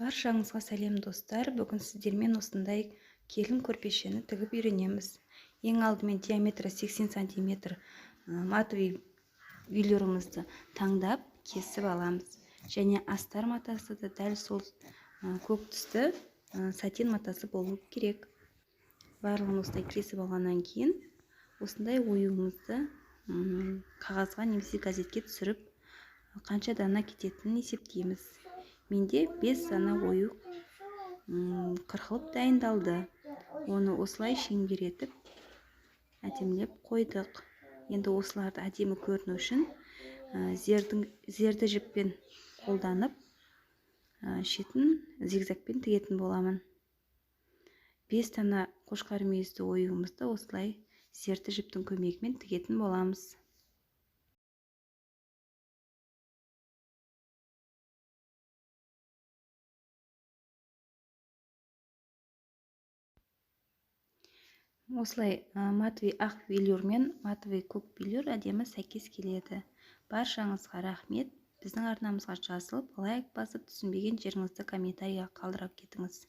Баршаңызға сәлем, достар! Бүгін сіздермен осындай келін көрпешені тігіп үйренеміз. Ең алдымен диаметрі 80 сантиметр матовый велюрімізді таңдап кесіп аламыз. Және астар матасы да дәл сол көк түсті сатин матасы болу керек. Барлығын осылай кесіп алғаннан кейін осындай оюымызды қағазға немесе газетке түсіріп, қанша дана кететінін есептейміз. Менде 5 дана ою қырқылып дайындалды. Оны осылай шеңбер етіп әдемілеп қойдық. Енді осыларды әдемі көріну үшін зерді жіппен қолданып, шетін зигзагпен тігетін боламын. 5 дана қошқар мүйізді оюымызды осылай зерді жіптің көмегімен тігетін боламыз. Осылай матовый ақ велюр мен матовый көк велюр әдемі сәйкес келеді. Баршаңызға рахмет. Біздің арнамызға жазылып, лайк басып, түсінбеген жеріңізді комментарийға қалдырып кетіңіз.